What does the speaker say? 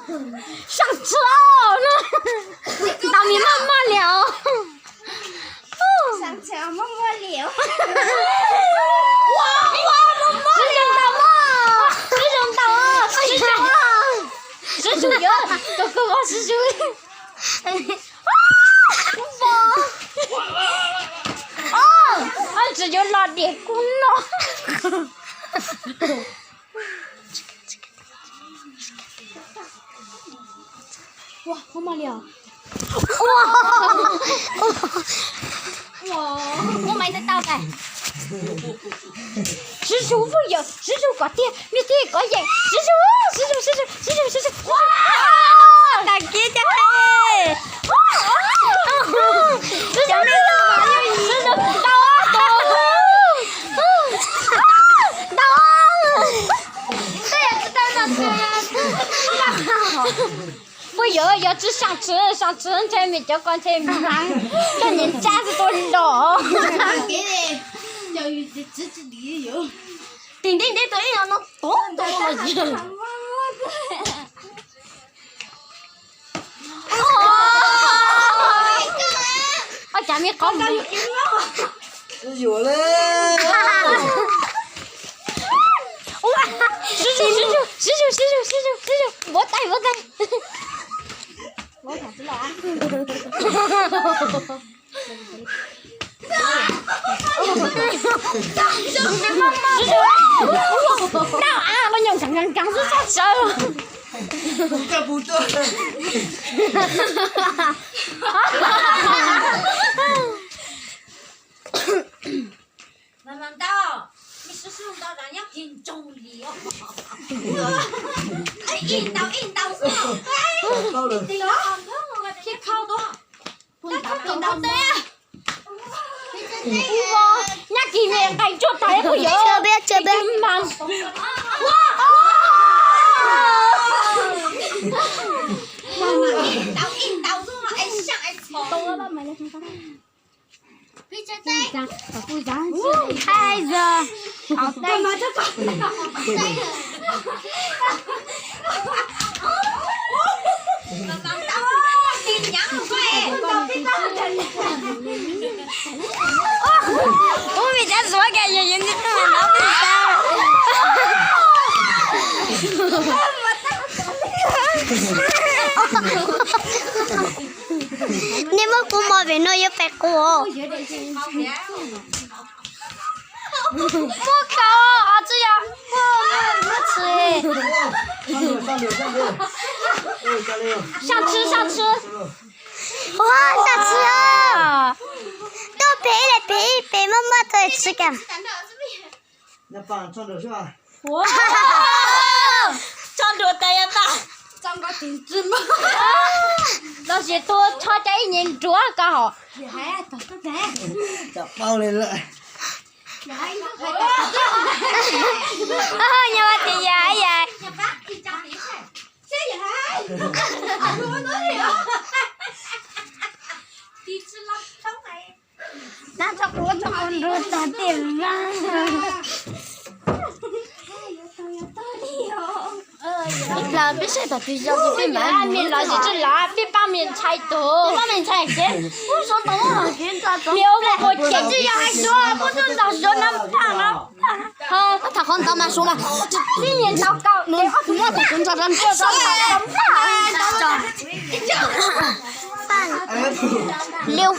Sab tsi, ntaus me maj maj li os. Sab tsi maj maj li os. Sib zoo ntaus maj, sib zoo ntaus, sib zoo, sib zoo yuav, koj koj sib zoo. Tsis yuav los diam kuv no. Ua, muaj maj li os. Muaj maj tau tau. Sib zoo phooj ywg, sib zoo kom tiag, me tiag kom yeej, sib zoo, sib zoo, sib zoo, sib zoo, sib zoo. Tag kis cov hais. Sib zoo, sib zoo, tau, tau. Phooj ywg, yog tsis sab tsi, sab tsi ntshe me cov ko ntshe me hlab, coj niam ntsab tsis tau los. Tim ntej ntej tus ib no tod tod los. Ua cas me qhov, sib zoo, sib zoo, sib zoo, sib zoo, sib zoo, sib zoo, muab tais, muab tais. Tau av los nyuam nkhav nkhav nkhav xwb sab sawv. Mas mas ntau, me sib sib ntau nyob kis ntsoog li os. Ib ntau ib ntau xwb. Nyab kis me nqaij tsuag tas phooj ywg. Ib ntau ib ntau xwb, es sab es txhos. Hai giờ. Ub, vim dab tsi ua cas yog yus nti tug no vim tau. Nej muab kuv mos vim no yuav pem kuv os. Muaj kaus os, tsis yog, muaj tshis. Sab tshis, sab tshis. Ua, sab tshis os. Tuaj pem ib leeg pem ib pem maj maj tau tsis kam. Tso nruas tas yog tas. Los sis tus tsho cov ib nyuag nruav ko hos. Nyuag vaj tias yam yam. Tab tso kuv tso kuv nrug tag tim vaj. Ib plag peb saib tom twg zoo ces peb mam mus. Los tsis tsis los peb pab me ntxhais tus. Peb pab me ntxhais ces ub, so tau los kev ntxhais tau. Niam ua mus ua ces tsis yog hais tsuav pub tub ntog suav no pag no. Tham qhov ntawd mas suav mas tib niag ntau kaus ces ob tug muab tham qhov ntxhais rau ntxhais. Liu.